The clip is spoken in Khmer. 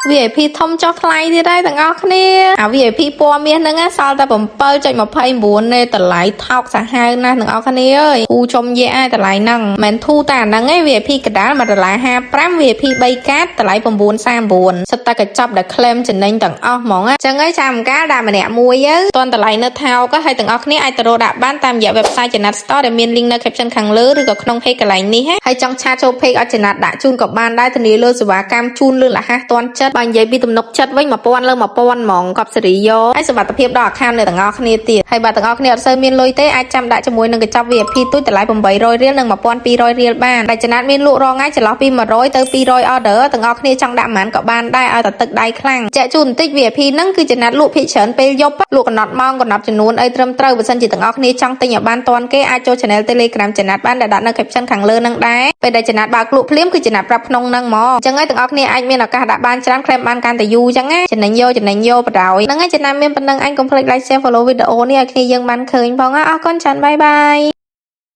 VIP ធំចុះថ្លៃទៀតហើយទាំងអស់គ្នាអា VIP ពណ៌មាសហ្នឹងណាសល់តែ7.29ទេតម្លៃថោកសាហាវណាស់ទាំងអស់គ្នាអើយធូរចំយៈហើយតម្លៃហ្នឹងមិនធូរតែអាហ្នឹងឯង VIP កដាល1ដុល្លារ55 VIP 3កាតតម្លៃ939សិតតែកញ្ចប់ដែល claim ចំណេញទាំងអស់ហ្មងណាចឹងហើយចាំកាលដាក់ម្នាក់មួយទៅតន់តម្លៃនៅថោកហើយទាំងអស់គ្នាអាចទៅរកដាក់បានតាមរយៈ website ចំណាត់ store ដែលមាន link នៅ caption ខាងលើឬក៏ក្នុង page កន្លែងនេះណាហើយចង់ chat ចូល page ឲ្យចំណាត់ដាក់ជូនក៏បានដែរធានាលើសេវាកម្មជូនលឿនរហ័សទាន់ចិត្តបើនិយាយពីទំនុកចិត្តវិញ1000លើ1000ហ្មងកប់សេរីយកហើយសុវត្ថិភាពដល់ account អ្នកទាំងអស់គ្នាទៀតហើយបើទាំងអស់គ្នាអត់សូវមានលុយទេអាចចាំដាក់ជាមួយនឹងកញ្ចប់ VIP ទូចតម្លៃ800រៀលនិង1200រៀលបានដែលចំណាត់មានលក់រងថ្ងៃចន្លោះពី100ទៅ200 order ទាំងអស់គ្នាចង់ដាក់ប៉ុន្មានក៏បានដែរឲ្យតែទឹកដៃខ្លាំងចែកជូនបន្តិច VIP ហ្នឹងគឺចំណាត់លក់ភាគច្រើនពេលយប់លក់កំណត់ម៉ោងកំណត់ចំនួនអីត្រឹមត្រូវបើសិនជាទាំងអស់គ្នាចង់ទិញឲ្យបានទាន់គេអាចចូល channel Telegram ចំណាត់បានដែលដាក់នៅ caption ខាងលើហ្នឹងដែរពេលដែលចំណាត់បើកលក់ភ្លាមគឺចំណាត់ប្រាប់ក្នុងហ្នឹងហ្មងអញ្ចឹងហើយទាំងអស់គ្នាអាចមានឱកាសដាក់បានច្រើន claim បានកាន់តែយូរអញ្ចឹងណាចំណេញយកចំណេញយកបដ ாய் ហ្នឹងហើយចំណាំមានប៉ុណ្្នឹងអញកុំភ្លេច like, share, follow វីដេអូនេះឲ្យគ្នាយើងបានឃើញផងណាអរគុណច្រើន bye bye.